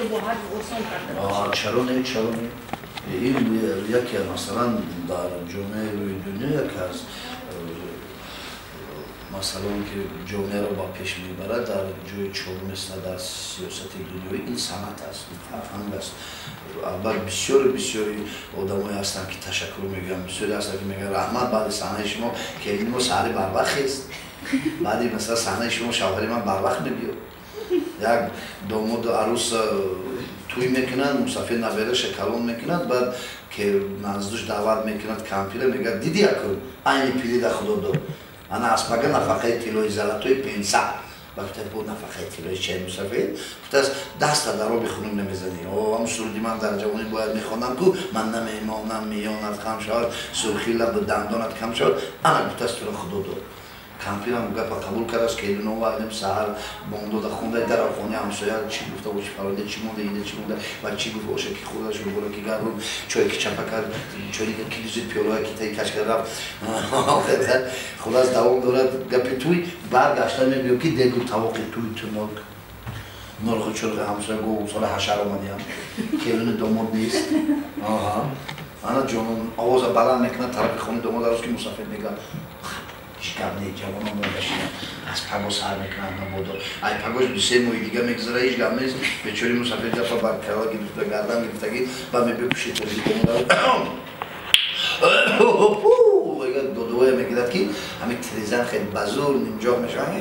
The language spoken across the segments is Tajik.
бо ҳаҷв осон карда бошед. Чаро не, чаро не? Ин яке, масалан, дар ҷомеаи рӯи дунё яке аз масъалаон, ки ҷомеаро ба пеш мебарад, дар ҷои чорум аст дар сиёсати дунёӣ, ин санъат аст, ин фарҳанг аст. Албат, бисёри бисёри одамое ҳастанд, ки ташаккур мегӯянд, бисёре ҳастанд, ки мегӯянд: «Раҳмат, баъди саҳнаи шумо келини мо саҳари барвақт хест, баъди, масалан, саҳнаи шумо шавҳари ман барвақт мебиёд». Як домоду арӯс тӯй мекунанд, мусафир набераша калон мекунад, баъд ки наздуш даъват мекунад кампира, мегӯяд: «Диди, якун айни пирида Худо дод, ана аз пага нафақаи тиллои, золотой пенса». Ба гуфта: «Бо нафақаи тиллои чай, мусафир?» Гуфтааст: «Даста дар оби хунук намезанӣ. О, ҳам суруди ман дар ҷавонӣ бояд мехондам ку: ман намемонам, миёнат хам шавад, сурхи лабу дандонат кам шавад». Ана, гуфтааст, туро Худо дод. Кампирам гапа қабул кардааст, келин овардем, саҳар бомдода хонда, дар хонаи ҳамсоя чӣ гуфта, чӣ фаронда, чӣ монда, ида чӣ монда ва чӣ гуфт, оша ки хӯрда, шӯрбора ки гард, чой ки чапа кард, чойника ки дузид, пиёлая ки таи каш кард, рафт. Хулас, давом дорад гапи туй. Баргашта мебиё, ки дегу тавоқи туй тунок, норху чурғи ҳамсоя гов сола ҳашар омадиям, келини домод нест. Ана ҷонон овоза баланд мекунад тарафи хонаи домод, арӯз, ки мусафир мегӯяд: «Ҳеҷ гап не, ҷавонон монда аз паго сар мекунанд мабодо». Ай пагош 2-3 моҳи дига мегузара, ҳеҷ гап нест. Бечори мусафир дафа бар кала гирифта, гардан гирифтагӣ ба мебиё пуши този домод, додувоя мегирад, ки ҳамин тирезан хеле ба зур нимҷоқ мешавад,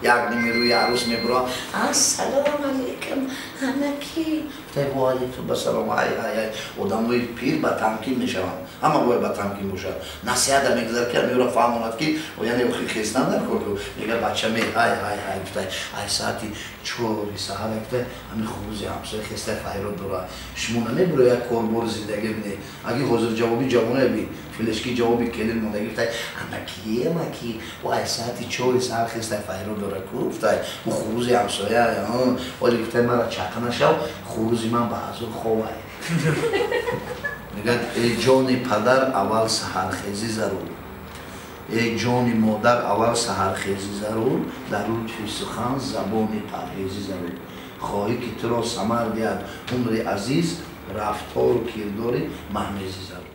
як ними рӯи арӯс мебура: «Ассалому алайкум, ҳамаки». Ва алайкум ассалом. Ай ай ай, одамои пир ба тамкин мешаванд, ҳама бояд ба тамкин бошад. Насиҳата мегузарад, ки ҳамиёро фаҳмонад, ки яъне охи хестан дар кор. Мега: «Бача, ме ай ай ай», гуфтай, ай саати 4-и саҳар, гуфтай, ҳамин хурузи ҳамсоя хестай, файрод дора, шумо намебуро як корбори зиндагӣ бинед. Аги ҳозир ҷавоби ҷавоне би филешки ҷавоби келин мондаги, гуфтай: «Амаки, амаки, ай саати 4-и саҳар хестай, файрод дора ку», гуфтай, ӯ хурузи ҳамсоя оли, гуфтай, мара чақа нашав, хурузи ман ба ҳазур ховай. Мегӯяд: «Эй ҷони падар, аввал саҳархезӣ зарур, эй ҷони модар, аввал саҳархезӣ зарур, дар лутфи сухан забони парҳезӣ зарур. Хоҳӣ, ки туро самар диҳад умри азиз, рафтору кирдори маҳмезӣ зарур».